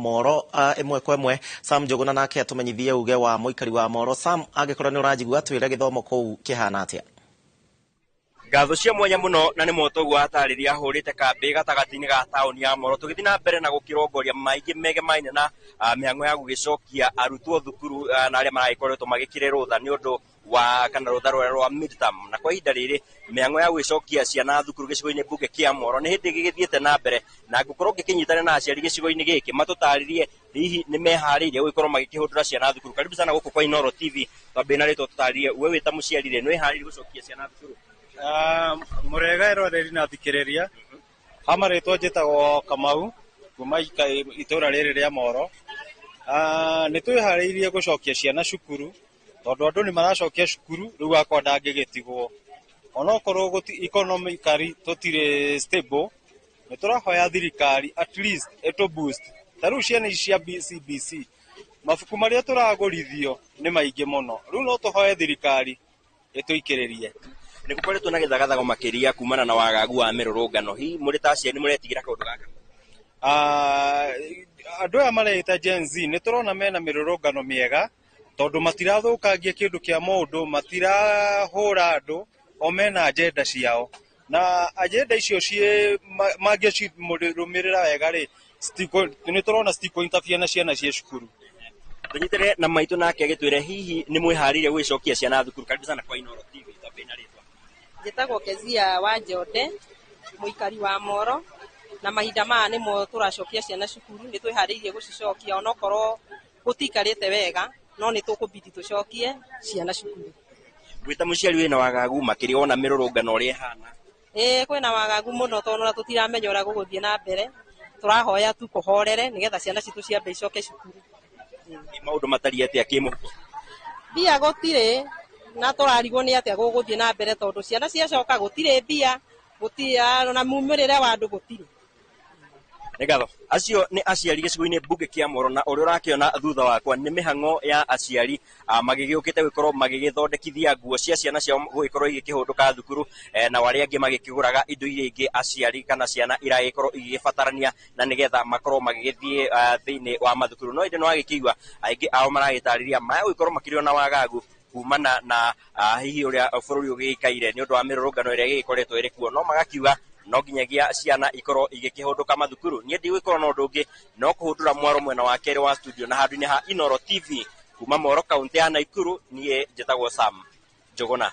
Moro ĩmwe kwa ĩmwe. Sam Njũgũna nake atũmenyithie uge wa mũikari wa Moro. Sam, angĩkorwo nĩ ũranjigua, twĩre gĩthomo kũu kĩhana atĩa? Ngatho cia mwanya mũno, na nĩ motoguo atarĩria ahũrĩte kambĩ gatagatĩ-inĩ ga taũni ya Moro, tũgĩthiĩ na mbere na gũkĩrongoria maingĩ megemaine na mĩhang'o ya gũgĩcokia arutwo thukuru na arĩa maragĩkoretwo magĩkĩrĩ rũtha nĩ ũndũ wa kana rũtha rũrĩa rwa midterm. Na kwa ihinda rĩrĩ, mĩhang'o ya gũgĩcokia ciana thukuru gĩcigo-inĩ mbunge kĩa Moro nĩ hĩndĩ gĩgĩthiĩte na mbere, na ngũkorwo ngĩkĩnyitana na aciari gĩcigo-inĩ gĩkĩ matũtarĩrie hihi nĩ meharĩirie gũgĩkorwo magĩkĩhũndũra ciana thukuru. Karibu sana gũkũ kwa Inooro TV. Twambie na rĩtwa, tũtarĩrie we wĩ ta mũciari rĩ, nĩ wĩharĩirie gũcokia ciana thukuru? Mũrega eroreri na thikĩrĩria. Ha marĩtwa njĩtagwo Kamau kuma itũra rĩrĩ rĩa Moro. Nĩ twĩharĩirie gũcokia ciana cukuru tondũ andũ nĩ maracokia cukuru, rĩu akwa ndangĩgĩtigwo. Onokorwo economically tũtirĩ stable, nĩ tũrahoya thirikari at least ĩtũ boost. Ta rĩu ciana ici cia CBC, mabuku marĩa tũragũrithio nĩ maingĩ mũno, rĩu no tũhoe thirikari ĩtũikĩrĩrie. Nĩ gũkoretwo na gĩthagathago makĩria kumana na wagagu wa mĩrũrũngano. Hihi mũrĩ ta aciari nĩ mũretigĩra kaũndũ gaka? Andũ aya mareĩta Gen Z nĩ tũrona mena mĩrũrũngano mĩega tondũ matirathũkangia kĩndũ kĩa mũndũ, matirahũra andũ, o mena agenda ciao, na agenda icio ciĩ mangĩcirũmĩrĩra wega rĩ, nĩ tũrona citikũ interfere na ciana ciĩ cukuru. Tũnyitĩre na maitũ nake agĩtwĩre hihi nĩ mwĩharĩirie gũgĩcokia ciana thukuru. Karibu sana kwa Inooro TV. Twambie na rĩtwa. Njĩtagwo Kezia wa Njonde, mũikari wa Moro, na mahinda maya nĩmo tũracokia ciana cukuru. Nĩ twĩharĩirie gũcicokia onokorwo gũtikarĩte wega, no nĩ tũkũbidi tũcokie ciana cukuru. Gwĩta mũciari wĩna wagagu makĩria wona mĩrũrũngano ũrĩa ĩhana? Ĩĩ, kwĩna wagagu mũno tondũ ona tũtiramenya ũrĩa gũgũthiĩ na mbere. Tũrahoya tu kũhorere nĩgetha ciana citũ ciambe icoke cukuru. Nĩ maũndũ matariĩ atĩa kĩmũhuko? Mbia gũtirĩ, na tũrarigwo nĩ atĩa gũgũthiĩ na mbere tondũ ciana ciacoka gũtirĩ mbia, gũtirĩ na mumĩrĩre wa andũ gũtirĩ. Nĩ ngatho. Acio nĩ aciari gĩcigo-inĩ mbunge kĩa Moro, na ũrĩa ũrakĩona thutha wakwa nĩ mĩhang'o ya aciari magĩgĩũkĩte gũkorwo magĩgĩthondekithia nguo cia ciana ciao gũgĩkorwo igĩkĩhũndũka thukuru, na arĩa angĩ magĩkĩgũraga indo iria ingĩ aciari kana ciana iragĩkorwo igĩgĩbatarania na nĩgetha makorwo magĩgĩthiĩ thĩinĩ wa mathukuru. No ĩndĩ nĩ wagĩkĩigua aingĩ ao maragĩtarĩria maya gũgĩkorwo makĩrĩ na wagagu kumana na hihi ũrĩa bũrũri ũgĩikaire nĩ ũndũ wa mĩrũrũngano ĩrĩa ĩgĩkoretwo ĩrĩ kuo, no magakiuga no nginyagia ciana ikorwo igĩkĩhũndũka mathukuru. Niĩ ndigũgĩkorwo na ũndũ ũngĩ no kũhũndũra mwaro mwena wa kerĩ wa studio, na handũ-inĩ ha Inooro TV kuma Moro, kaunti ya Naikuru, niĩ njĩtagwo Sam Njũgũna.